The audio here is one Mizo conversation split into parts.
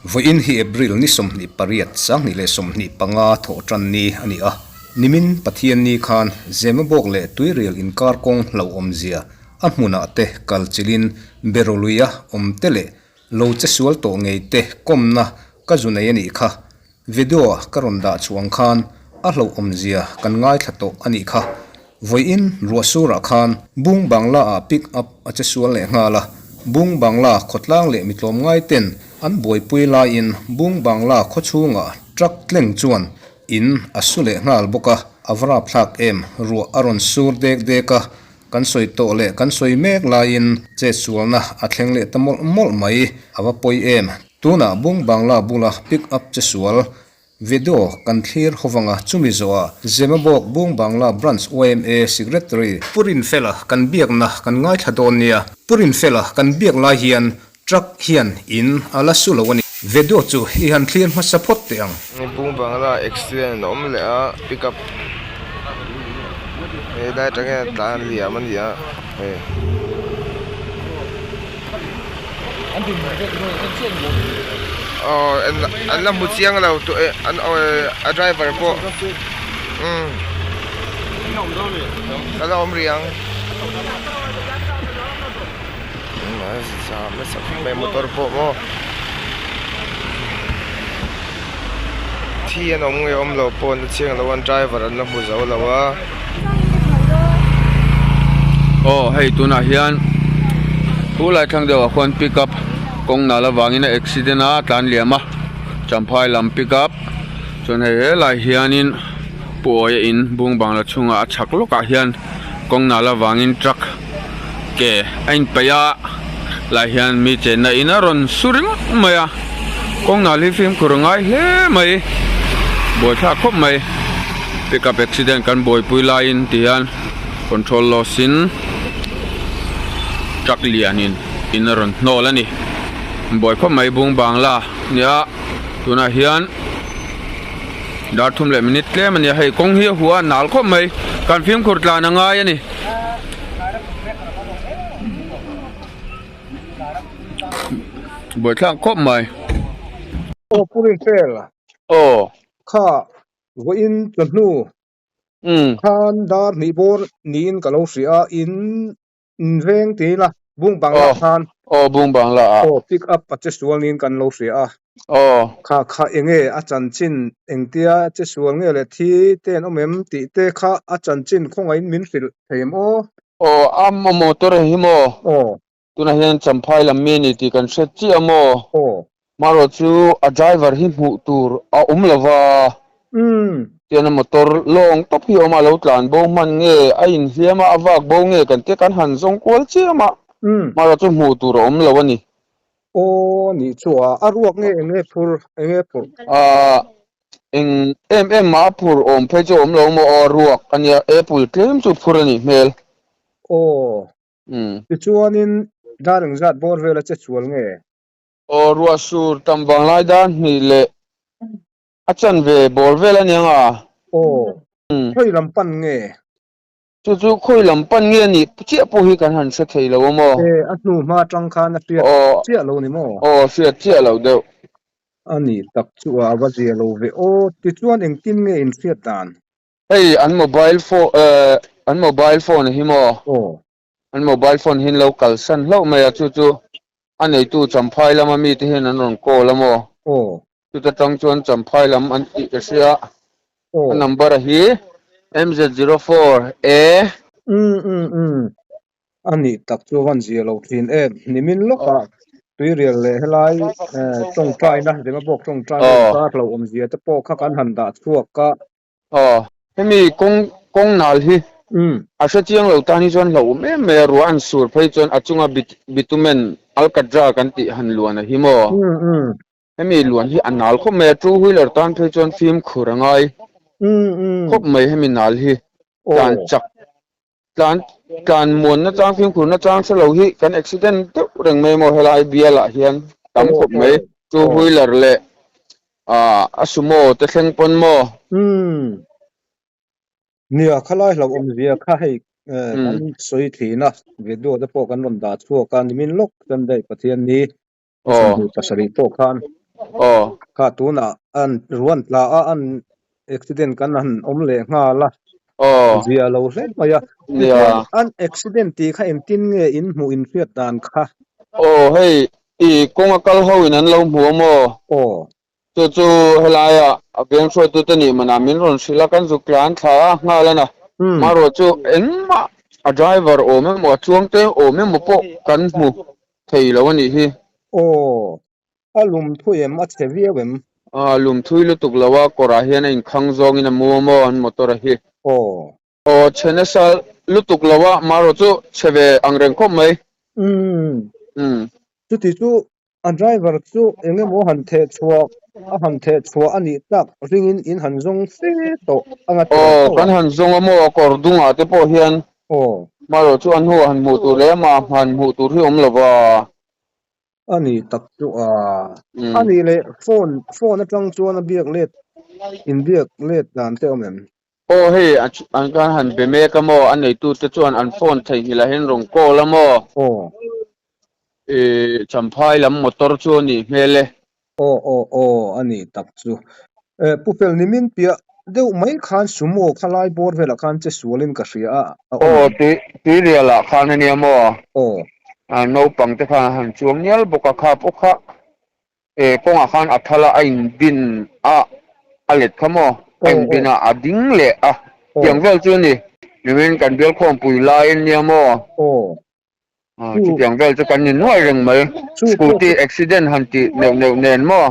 Vawiin hi April ni 28, 2025 thawh tan ni a ni a. Nimin Pathianni khan Zemabawk leh Tuirial inkar kawng hlauhawmzia a hmunah te kal chilin Beroluia awm te leh lo che sual tawh ngei te kawmna ka zu nei a nih kha. Video a ka rawn dah chhuah ang khan a hlauhawmzia kan ngaithla tawh a nih kha. Vawiin ruah surah khan Bung Bangla ah pick up a che sual leh nghal a, Bung Bangla khawtlang leh mitlawm ngai ten an buaipui laiin Bung Bangla khawchhungah truck tleng chuan in a su leh nghal bawk a, a va rapthlak em, ruah a rawn sur dek dek a, kan sawi tawh leh kan sawi mek laiin chetsualna a thleng leh ta mawlh mawlh mai, a va pawi em. Tunah Bung Bangla bula pick up che sual video kan thlir hovanga chumi zawhah Zemabawk Bung Bangla Branch yma Secretary Pu Rinfela kan biakna kan ngaithla dawn nia. Pu Rinfela kan biak lai hian truck hian in a la su lo a ni. Video chu i han thlir hmasa phawt teh ang. Bung Bangla accident a awm leh a pick up he lai atang hian tlan liam a ni a hei. Aw an la hmu chiang lo tawh e an aw a driver pawh umm ka la awm rih ang nasa khawp mai motor pawh maw thi an awm nge awm lo pawh an la chiang lo a driver an la hmu zo lo a. Aw hei tunah hian thu lai thlang deuhah khuan pick up kawng nal avangin a accident a tlan liam a champhai lam pick up chuan hei helai hianin pu awia in bung bangla chhungah a chhak lawkah hian kawng nal avangin truck ke a inpeih a lai hian mi chenna in a rawn su ringawt mai a kawng nal hi fimkhur a ngai hle mai buaithlak khawp mai pickup accident kan buaipui laiin ti hian control loss in truck lian in in a rawn hnawl a ni buai khawp mai bung bangla nia tunah hian dar thum leh minute tlem a ni a hei kawng hi a huah a nal khawp mai kan fimkhur tlan a ngai a ni. Buaithlak khawp mai. Aw Pu Rinfel. Aw. Kha vawiin chawhnu khan dar hnih bawr niin ka lo hria a, in veng ti ila Bung Bangla khan. Aw Bung Bangla ah. Aw pick up a che sual niin kan lo hria a. Aw. Kha kha enge a chanchin engtia che sual nge leh thi te an awm em tih te kha a chanchin khawngaihin min hrilh thei em aw? Aw a motor hi maw? Aw. Tunah hian Champhai lam mi a ni tih kan hre chiah maw? Aw. Marawh chu a driver hi hmuh tur a awm lo va. Umm. Tian a motor lawng tawp hi a awm a, a lo tlan bo hman nge, a inhliam a, a vak bo nge kan tia kan han zawng kual chiam a. Umm. Marawh chu hmuh tur a awm lo a ni. Aw nih chu a, a ruak nge eng nge phur, eng nge phurh? Aaa eng em em mah a phur awm phei chu a awm lo maw aw, ruak a nia, apple tlem chu phur a nih hmel. Aw, tichuanin dar engzat bawr vel a che sual nge? Aw, ruah sur tam vang lai dar hnih leh a chanve bawr vel a nia nga. Aw, khawi lam pan nge? Chu chu khawi lam pan nge a nih chiah pawh hi kan han hre thei lo a maw? E, a hnu hma atang khan a hriat chiah lo ni maw? Aw, hriat chiah lo deuh. A nih tak chu a va zia lo ve aw. Tichuan engtin nge in hriat dan? Hei an mobile phone an mobile phone hi maw? Aw. An mobile phone hi an lo kalsan hlauh mai a, chu chu a neitu Champhai lama mite hian an rawn call a maw? Aw. Chuta tang chuan Champhai lam an tih ka hria. Aw. A number a hi MZ04 A. Umm umm umm. A nih tak chu a van zia lo thin em. Nimin lawkah tuirial leh helai tawngtaina, Zemabawk tawngtaina inkar hlauhawm zia te pawh kha kan han dah chhuak a. Aw, hemi kawng kawng nal hi a hre chiang lo tan hi chuan hlauhawm em mai a, ruah an sur phei chuan a chunga bitumen alcatra kan tih han luan a hi maw? Hemi luan hi a nal khawp mai a, two wheeler tan phei chuan fimkhur a ngai khawp mai hemi nal hi tlan chak tlan tlan muanna chang fimkhurna chang hre lo hi kan accident deuh reng mai maw helai bialah hian tam khawp mai two wheeler leh ah a sumo te thleng pawn maw. Umm nia khalai hlauhawm zia kha hei. Kan sawi thin a, video te pawh kan rawn dah chhuak a, nimin lawk Sunday Pathianni 27 pawh khan kha tunah an ruan tla a, an accident kan han awm leh nghal a, zia lo hle mai a. Tichuan an accident tih kha engtin nge in hmuh in hriat dan kha? Aw hei i kawng a kal ho in an lo hmu a maw? Aw. Chu chu helaia a veng hruaitute nih manah min rawn hrilh a, kan zuk tlan thla a nghal a na. Marawh chu engmah a driver awm emaw a chuangte awm emaw pawh kan hmu thei lo a nih hi. Aw, a lum thui em? A chhe viau em? A lum thui lutuk lo a, kawrah hian a inkhang zawngin a mu a maw an motor a hi. Aw. Aw, chhe nasa lutuk lo a, marawh chu chhe ve ang reng khawp mai. Umm. Chuti chu A driver chu eng emaw han theh chhuah a han theh chhuah a nih tak ringin in han zawng fe tawh a nga tih Aw, kan han zawng a maw a kawr dungah te pawh hian Aw. Marawh chu a hnuah han hmuh tur leh amah han hmuh tur hi awm lo va. A ni tak chu a. A nih leh phone phone atang chuan a biak let inbiak let dan te awm em? Aw hei an khan han be mek a maw a neitute chuan an phone theihnghilh ah hian rawn call a maw? Aw. Ih Champhai lam motor chu a nih hmel e. Aw aw aw a nih tak chu. Eh Pu Fel nimin piah deuh mai khan Sumo kha lai bawr velah khan che sualin ka hria a a awm Aw tui tuirial ah khan a nia maw? Aw. A naupang te khan a han chuang ngial bawk a kha pawh kha Eh kawngah khan a thal a, a inbin a, a let kha maw? A inbin a, a ding leh a, tiang vel chu a ni. Nimin kan bial khawmpui lai a nia maw? Chutiang vel chu kan ni nuai reng mai. Scooty accident han tih neuh neuh nen maw?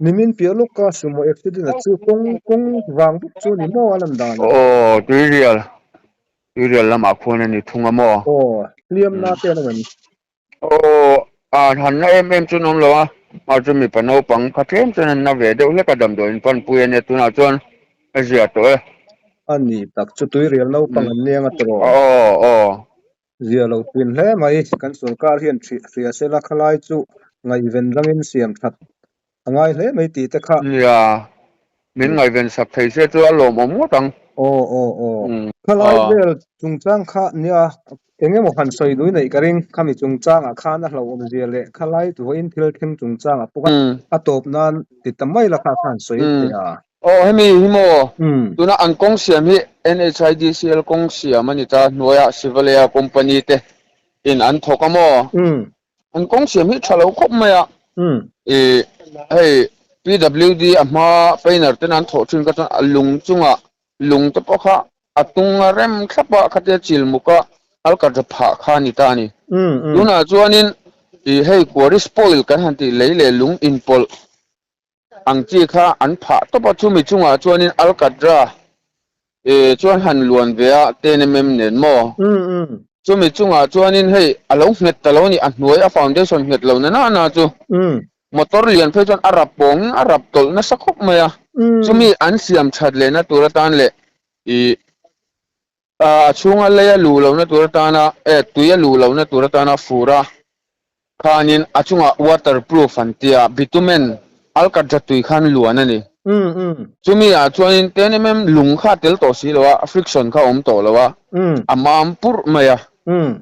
Nimin piah lawka sumo accident a chu kawng kawng vang bawk chu a ni maw a lan dan ah? Aw, tuirial, tuirial lamah khuan a ni thung a maw? Aw, hliamna te an awm em? Aw, a han na em em chu an awm lo a, mah chu mipa naupang kha tlem chuan an na ve deuh hlek a, damdawiin panpui a nia tunah chuan a zia tawh e. A ni tak chu tuirial naupang an nia nga tawh. Aw aw. Zia lo thin hle mai, kan sorkar hian hria sela khalai chu ngaihven rangin siam that A ngai hle mai tih te kha. Nia, min ngaihven sak thei se chu a lawmawm ngawt ang. Aw aw aw. Khalai vel chungchang kha nia eng emaw han sawi dui neih ka ring. Khami chungchangah khan a hlauhawm zia leh khalai vawiin thil thleng chungchangah pawh kha a tawp nan ti ta mai la kha khan sawi thei a. Aw hemi hi maw tuna an kawng siam hi NHIDCL kawng siam a ni ta hnuaiah Sivalaya company te in an thawk a maw? An kawng siam hi tha lo khawp mai a. I hei PWD a hma painter ten an thawh thin kha chuan a lung chungah lung te pawh kha a tung a rem thlap a khatia chil muk a alkatra phah kha a ni ta a ni. Tunah chuanin i hei quarry spoil kan han tih lei leh lung inpawlh ang chi kha an phah tawp a, chumi chungah chuanin alkatra eh chuan han luan ve a 10mm nen maw? Chumi chungah chuanin hei a lo nghet ta lo a ni, a hnuai a foundation nghet lo na na na chu motor lian phei chuan a rap pawngin a rap tawlh nasa khawp mai a, chumi an siam that lehna tur atan leh ih a chhunga lei a luh lohna tur atana eh tui a luh lohna tur atana fur a khanin a chungah water proof an tia bitumen alkatra tui khan luan a ni. Chumi ah chuanin ten em em lung kha a tel tawh si lo a, friction kha a awm tawh lo a, a mam purh mai a,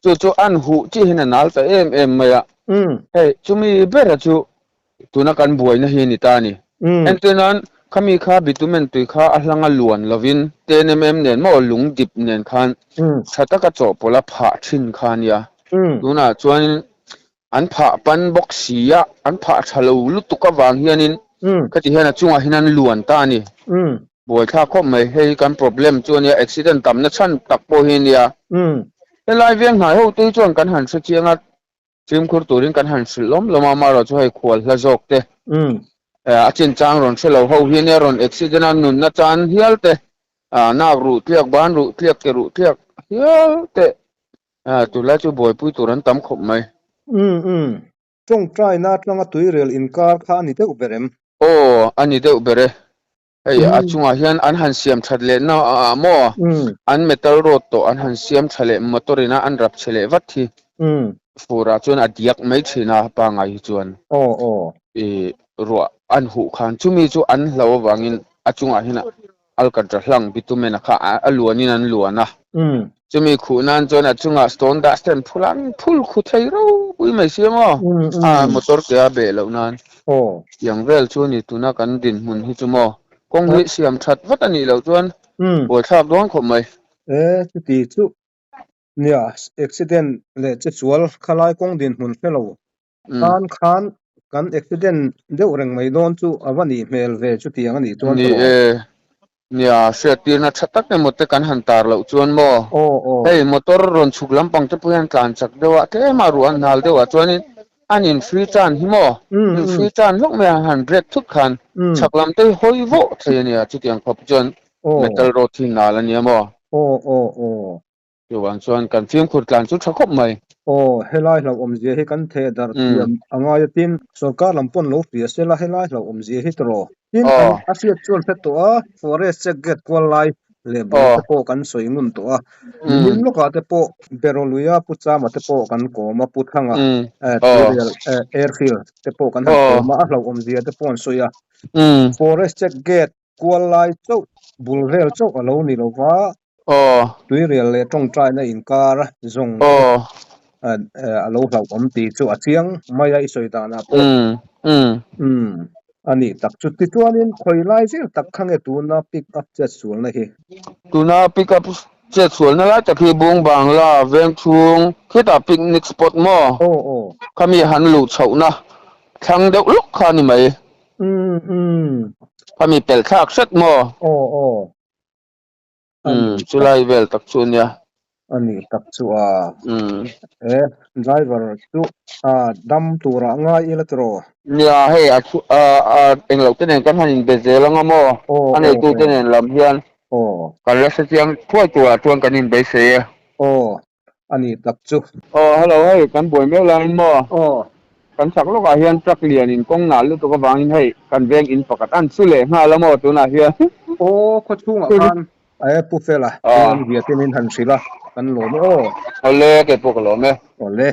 chu chu an huh chiah hian a nal ta em em mai a, hei chumi bera chu Tuna kan buaina hi a ni ta a ni. Entir nan, khami kha bitumen tui kha a hlanga luan lovin TNMM nen maw lung dip nen khan tha taka chawhpawlh a phah thin kha a nia. Tunah chuanin an phah pan bawk si a, an phah tha lo lutuk avang hianin khati hian a chungah hian an luan ta a ni. Buaithlak khawp mai, hei hi kan problem chu a nia, accident tamna chhan tak pawh hi a nia. Helai veng hnai hote hi chuan kan han hrechiang a, Fimkhur turin kan han hrilh lawm lawm a, amaherawh chu hei khual hla zawk te, a chinchang rawn hre lo ho hi ania rawn accident a nunna chan hial te, nak ruh tliak, ban ruh tliak, ke ruh tliak hial te tunlai chu buaipui tur an tam khawp mai. Umm umm. Tawngtaina atanga tuirel inkar kha a ni deuh ber em? Aw, a ni deuh ber e. Hei a chungah hian an han siam that leh na ah maw an metal road tawh an han siam tha leh motor ina an rap chhe leh vat hi furah chuan a diak mai thin a pangai hi chuan i ruah an huh khan chumi chu an hlo avangin a chungah hian alkatra hlang bitumen a kha a luanin an luan a. Chumi khuh nan chuan a chungah stone dust te an phul a, an phul khu thei ropui mai si ang aw. A motor ke a beh loh nan. Tiang vel chu a ni tuna kan dinhmun hi chu maw. Kawng hi siam that vat a nih loh chuan buaithlak dawn khawp mai. E, chuti chu nia accident leh che chual khalai kawng dinhmun hre lo tan khan kan accident deuh reng mai dawn chu a va nih hmel ve chutiang a nih chuan Ni e, nia hriattirna tha tak emaw te kan han tar loh chuan maw hei motor rawn chhuk lampang te pawh hian tlan chak deuh a tlem a ruah an hnal deuh ah chuanin an in free tan hi maw in free tan hlawk mai a han break thut khan chhak lam te hi hawi vawh thei a nia chutiang khawp chuan metal road hi nal a nia maw. Chuvang chuan kan fimkhur tlan chu tha khawp mai. Aw, helai hlauhawmzia hi kan theh darh thiam a ngai a tin sorkar lam pawn lo hria sela helai hlauhawmzia hi tawh. Tin, an a hriat chuan hre tawh a, forest check gate kual lai leh bul te pawh kan sawi ngun tawh a. Nimin lawkah te pawh Berawluia Pu Chama te pawh kan kawm a, Pu Thanga Tuirial Airfield te pawh kan han kawm a, a hlauhawmzia te pawh an sawi a. Forest check gate kual lai chauh bul vel chauh a lo ni lo va, tuirial leh tawngtaina inkar zawng a lo hlauhawm tih chu a chiang mai a i sawi danah pawh a nih tak chu. Tichuanin khawi lai vel tak kha nge tuna pick up chet sualna hi? Tuna pick up chet sualna lai tak hi Bung Bangla veng chhung khitah picnic spot maw khami han luh chhohna thlang deuh lawk kha a ni mai. Umm umm. Khami pel thlak hret maw? Aw aw. Umm chulai vel tak chu ania. A nih tak chu a. Umm. E driver chu a dam turah ngai ila tiraw? Nia hei a thu a a englo te nen kan han inbe zel anga maw? Aw A aw neitu te aw. nen lam hian Aw. kan la hrechiang thuai turah chuan kan inbeisei e. Aw. A ni tak chu. Aw hello hei kan buai meuh laiin maw? Aw. Kan chak lawkah hian truck lian in kawng nal lutuk avangin hei kan veng in pakhat an chu leh nghal a maw tunah hian. Aw khaw chhungah khan e Pu Fela chuan Viatin in han hrilh a kan lawm e aw. Awle keipawh ka lawm e. Awle.